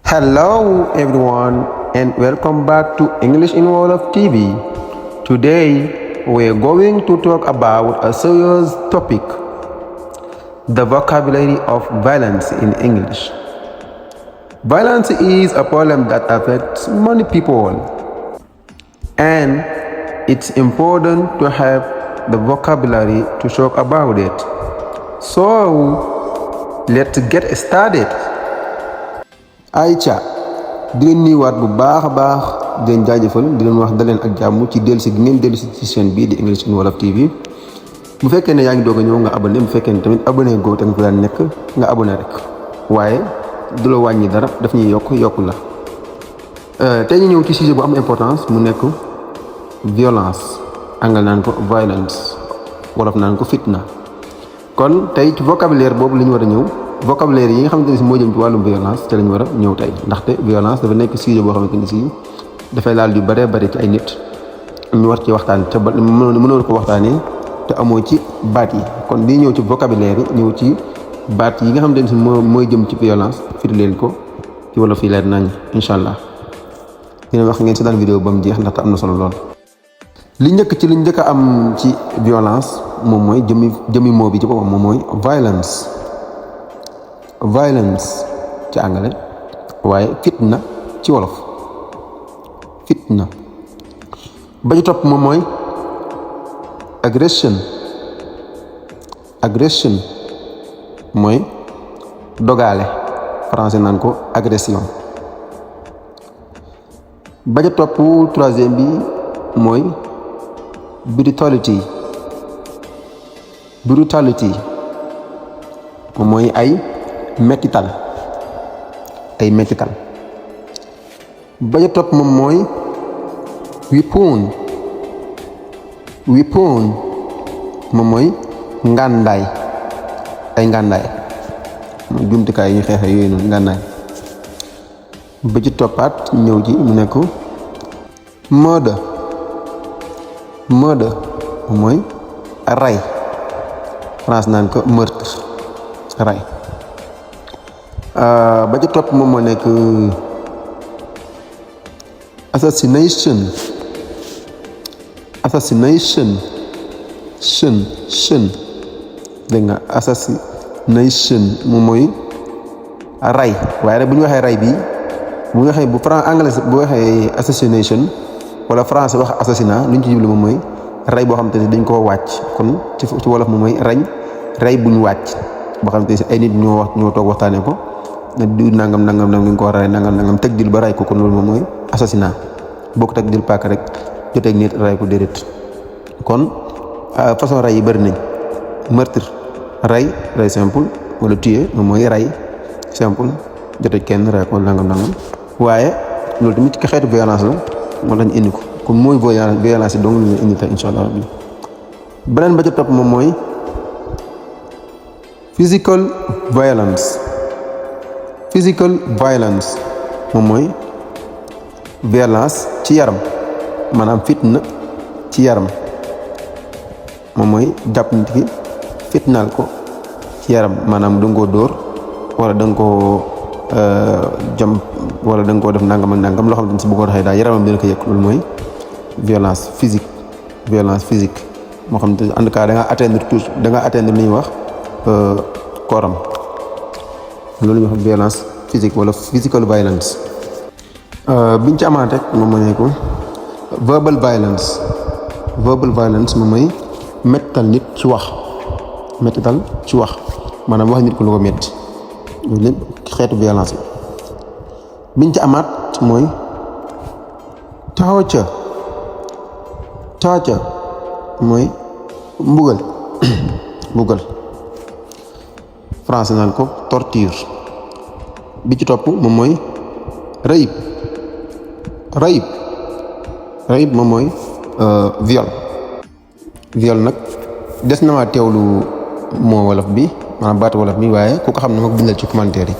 Hello everyone and welcome back to English in Wolof TV. Today we're going to talk about a serious topic, the vocabulary of violence in English. Violence is a problem that affects many people and it's important to have the vocabulary to talk about it. So let's get started. Aïcha di leen nuyuwaat bu baax a baax di leen jaajëfal di leen wax daleen ak jàmm ci dellusi gi ngeen dellusi ci chaîne bii di English in Wolof TV. bu fekkee ne yaa ngi doog a ñëw nga abonné bu fekkee ne tamit abonné goo te nga ko daan nekk nga abonné rek waaye du la wàññi dara daf ñuy yokku la. tey ñu ñëw ci sujet bu am importance mu nekk violence, angal naan ko violence, wolof naan ko fitna. kon tey ci vocabulaire boobu la ñu war a ñëw. vocabulaire yi nga xamante ne si moo jëm ci wàllum violence te lañu war a ñëw tey ndaxte violence dafa nekk sujet boo xamante ni si dafay laal yu bëree bëri ci ay nit ñu war ci waxtaan te ba mënoon ko waxtaanee te amoo ci baat yi kon di ñëw ci vocabulaire yi ñëw ci baat yi nga xamante ne si mooy jëm ci violence firi leen ko ci wolof yi leer nañ incha allah dina wax ngeen si daan vidéo ba mu jeex ndaxte am na solo lool. li njëkk a am ci violence moom mooy jëmi moo bi ci boppam moom mooy violence ci anglais waaye fitna ci wolof fitna ba ci topp moom mooy agression mooy dogaale français naan ko agression. ba ca topp troisième bi mooy brutality moom mooy ay mettital. ba ca topp moom mooy weapon moom mooy ngàndaay ay ngàndaay mooy jumtukaay yi ñu xeexe yooyu noonu ngàndaay. ba ci toppaat ñëw ji mu nekk murder moom mooy rey France naan ko meurtre rey. ba ci topp moom moo nekk assassination dégg nga assassination moom mooy rey waaye nag bu ñu waxee rey bi bu ñu waxee bu anglais bu waxee assassination wala français wax assassinat lu ñu ci jublu moom mooy rey boo xam te ne dañ koo wàcc kon ci wolof moom mooy rey bu ñu wàcc boo xam te ne si ay nit ñoo toog waxtaanee ko. na du nangam ngi ko war a nangam teg dil ba ray ko kon loolu moom mooy assassinat bokk teg dil paak rek joteeg nit ray ko déedéet. kon façon ray yi bëri nañ meurtre ray simple wala tuer moom mooy ray simple joteeg kenn ray ko nangam waaye loolu tamit ci xeetu violence la moo tax ñu indi ko kon mooy violence yi donc lu ñu indi tey incha allah rabbi. beneen ba ca topp moom mooy physical violence moom mooy violence ci yaram maanaam fitna ci yaram moom mooy jàpp nit ki fitnaal ko ci yaram maanaam da nga koo dóor wala da nga koo jam wala da nga koo def nangam ak nangam loo xam ne si bu ko doxee daal yaramam dina ko yëg loolu mooy violence physique moo xam ne en tout cas da nga atteindre li ñuy wax kooram. loolu ñu wax violence physique wala physical violence. biñ ci amaat rek moom moo nekk verbal violence moom mooy mettital nit ci wax maanaam wax nit ko lu ko metti loolu lépp xeetu violence la. biñ ci amaat mooy torture mooy mbugal français naan ko torture. bi ci topp moom mooy rape moom mooy viol nag des na maa teewlu moo wolof bi maanaam baatu wolof bi waaye ku ko xam ne ma ko bindal ci commentaire yi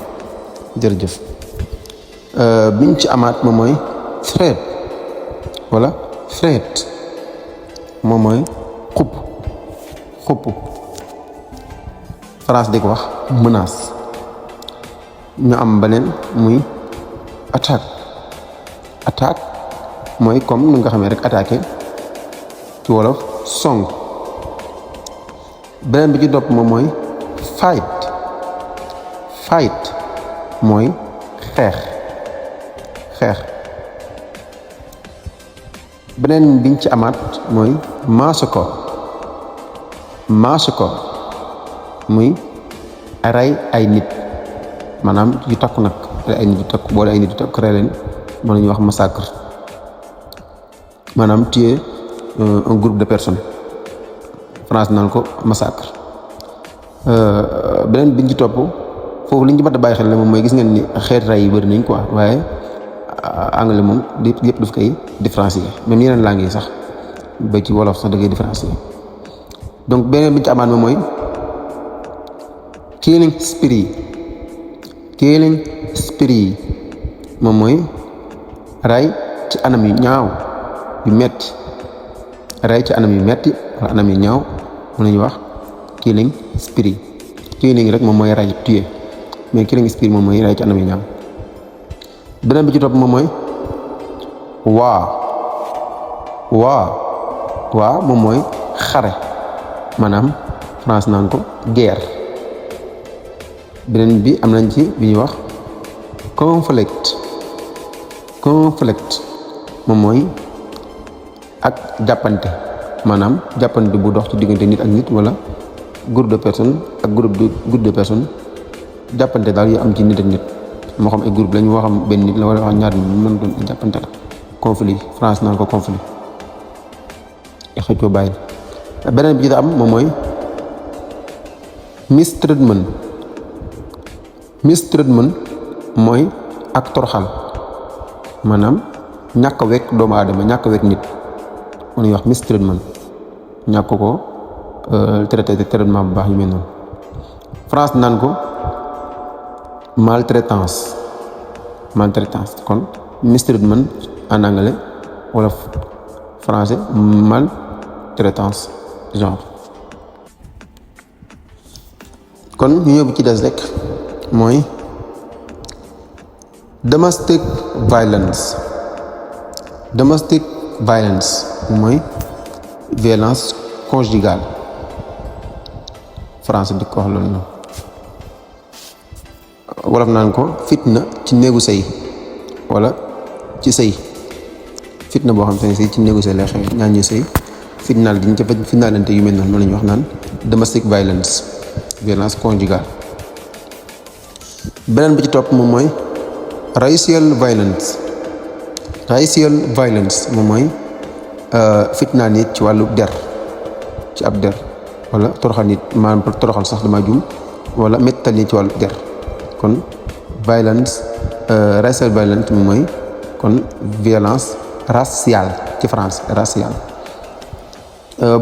jërëjëf. biñ ci amaat moom mooy threat moom mooy xupp France di ko wax menace. ñu am beneen muy attaque mooy comme nu nga xamee rek attaqué ci wolof song. beneen bi ci topp moom mooy fight mooy xeex. beneen biñ ci amaat mooy massacre muy rey ay nit maanaam yu takku nag ay nit yu takku boole ay nit yu takku rey leen moo la ñuy wax massacre maanaam tuer un groupe de personnes France naan ko massacre. beneen biñ ci topp foofu li ñu ci mat a bàyyi xel la moom mooy gis ngeen ni xeet rey yi bëri nañ quoi waaye anglais moom yëpp daf koy différencier même yeneen langues yi sax ba ci wolof sax da koy différencier. donc beneen bi ñu ci amaat moom mooy killing spree moom mooy rey ci anam yu ñaaw yu metti wala anam yu ñaaw mën nañu wax killing spree. killing rek moom mooy rey tuer mais killing spree moom mooy rey ci anam yu ñaaw. beneen bi ci topp moom mooy waa moom mooy xare maanaam France naan ko guerre. beneen bi am nañ ci bi ñuy wax conflict moom mooy ak jàppante maanaam jàppante bu dox ci diggante nit ak nit wala groupe de personnes ak groupe de personnes jàppante daal yu am ci nit ak nit moo xam ay groupe lañ moo xam benn nit la wala wax ñaar nit mën doon jàppante la. conflit France naan ko conflit xëccoo bàyyi. beneen bi ci da am moom mooy mistreatment mooy ak toroxal maanaam ñàkk a wekk doomu aadama ñàkk a wekk nit mu ñuy wax mistreatment ñàkk ko traité traitement bu baax yu mel noonu. France naan ko maltraitance kon mistreatment en anglais wala français maltraitance genre. kon ñu ñëw bi ci des rek mooy domestic violence mooy violence conjugale français di ko wax loolu noonu. wolof naan ko fitna ci néegu sëy wala ci sëy fitna boo xam te ne si ci néegu sëy lay xew ñaar ñuy sëy fitnaal diñ ca fitnaalante yu mel noonu la ñuy wax naan domestic violence conjugale. beneen bi ci topp moom mooy racial violence moom mooy fitnaal nit ci wàllu der ci ab der wala toroxal nit maanaam toroxal sax dama jum wala mettal nit ci wàllu der. kon racial violence moom mooy kon violence raciale ci France raciale.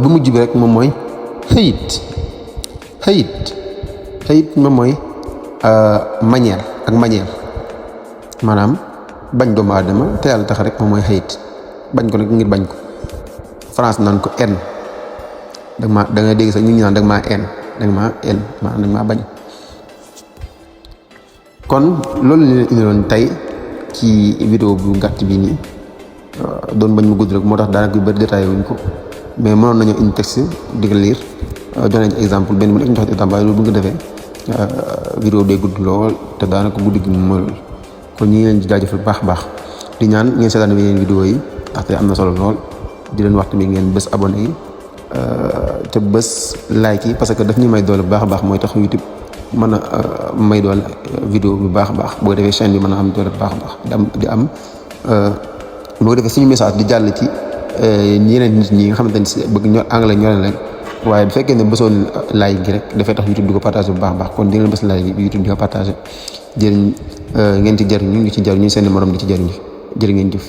bu mujj bi rek moom mooy hate moom mooy manière maanaam bañ doomu aadama te yàlla tax rek moom mooy hate bañ ko nag ngir bañ ko. France naan ko haine da ngay dégg sax ñu naan da nga maa haine maanaam da nga maa bañ. kon loolu la leen indiloon tey ci vidéo bu gàtt bi nii doon bañ mu gudd rek moo tax daanaka yu bëri détaillé wuñ ko mais mënoon nañoo indi texte di ko lire jox nañ ci exemple benn bu nekk ñu jox ci exemple waaye loolu bu nga defee vidéo day gudd lool te daanaka guddi gi moom mooy loolu. kon ñi ngi leen di jaajëfal baax a baax di ñaan ngeen seetaan yeneen vidéo yi ndaxte am na solo lool di leen wax tamit ngeen bës abonné yi te bës like yi parce que daf ñu may doole bu baax a baax mooy tax YouTube mën a may doole vidéo bu baax a baax boo defee chaîne bi mën a am doole bu baax a baax di am boo defee suñu message di jàll ci yeneen nit ñi nga xamante ni si bëgg ñor anglais ñoo leen waaye bu fekkee ne bësoon like gi rek dafay tax YouTube di ko partagé bu baax a baax kon di ngeen bës like bi YouTube di ko partagé jëriñ ngeen ci jëriñu ngi ci jëriñu seen morom di ci jëriñu jërë ngeen jëf.